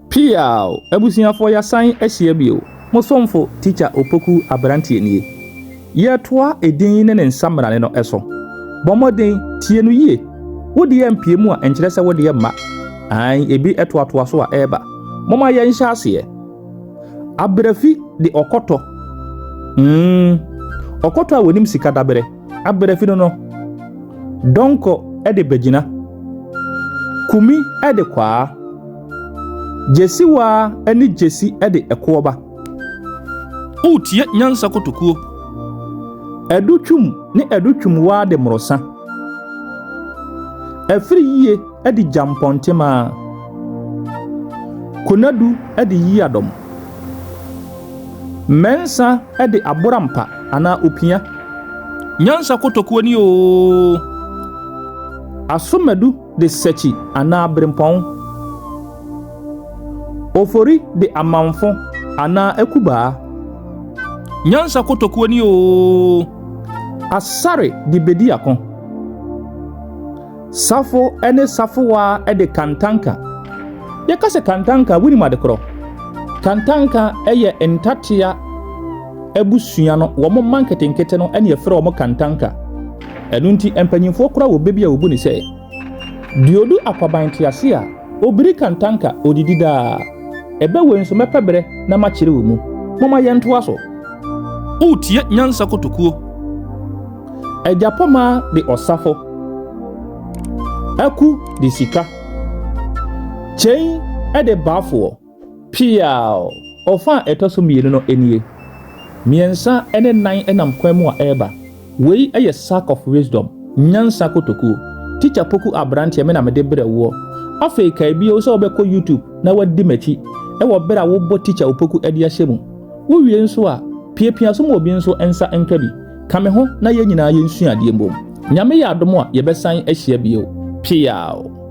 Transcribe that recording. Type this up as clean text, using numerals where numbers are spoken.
Piaw! Abusuafoɔ yɛasan ahyia bio. Mo somfo Tikya Opoku aberanteɛ nie. Yɛretoa edin ne ne nsammrane no so. Bɔ mmɔden tie no yie. Wo deɛ mpue mu a ɛnkyerɛ sɛ wo deɛ mma. Aane, ebi toatoa so a ɛreba. Momma yɛnhyɛ aseɛ. Abrafi de ɔkɔtɔ. Mm, ɔkɔtɔ a wɔnim sika daberɛ. Abrafi no no. Dɔnkɔ de bagyina. Kumi de kwaa. Gyesiwaa ne Gyesi de ɛkoɔba. Woretie Nyansa Kotokuo. Adutwum ne Adutwumwaa de mmorosa. Afiri yie de gyampɔntemaa. Konadu de yiadɔm. Mɛnsa de aborampa anaa opia. Nyansa kotokuo ni oo. Asomadu de sakyi anaa berempɔn. Ofori de amanfo anaa akubaa. Nyansa kotokuo ni oo. Asare de bediako. Safo ne Safowa de kantanka. Yɛka sɛ kantanka a, wonim ade korɔ? Kantanka yɛ ntatea abusua no, wɔn mma nketenkete no na yɛfrɛ wɔn kantanka. Ɛno nti, mpanyimfoɔ koraa wɔ bɛ bi a wɔbu no sɛ, Deɛ ɔdu akwaban te ase a, ɔbiri kantanka, ɔdidi daa. Ɛbɛ wei nso, mɛpɛ berɛ na makyerɛ wo mu. Momma yɛntoa so. Woretie Nyansa Kotokuo. Agyapɔma de ɔsafo. Aku de sika. Kyei de baafoɔ. Piaw! Ɔfa a ɛtɔ so mmienu no nie. Mmiɛnsa ne nan nam kwan mu a ɛreba. Wei yɛ sack of wisdom, nyansa kotokuo. Tikya Poku aberanteɛ me na mede brɛ woɔ. Afei kae bio sɛ wobɛkɔ YouTube na woadi m'akyi wɔ berɛ a wobɔ Tikya Opoku de ahyɛ mu. Wowie nso a, piapia so ma obi nso nsa nka bi. Ka me ho na yɛn nyinaa yɛnsua adeɛ mbom. Nyame yɛ adom a yɛbɛsan ahyia bio. Piaw!